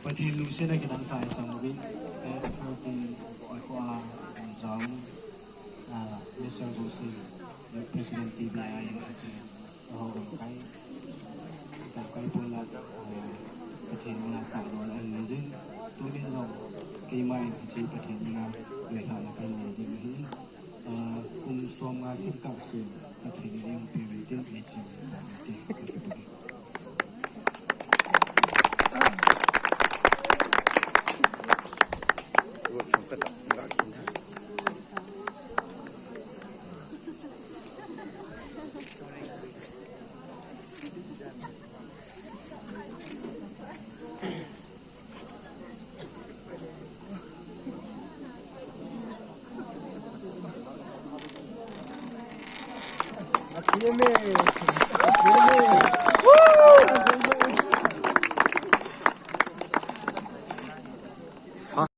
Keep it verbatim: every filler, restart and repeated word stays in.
Pathen lungsetna kidang tah isam uvin, eh, Kharpum, eh, Khoa, Jaung, ah, Mister Joseph, eh, President T B I, eh, ho gamkai, gamkai pon la, eh, Pathen mina tahdohna anei jin, tunin jong, keima in hiche Pathen mina, eh, lhahna kanei jin ahi, ah, kum som nga lhing kahsen, Pathen in eipeh uvin tin, eiche jin kahi te, kakipah e.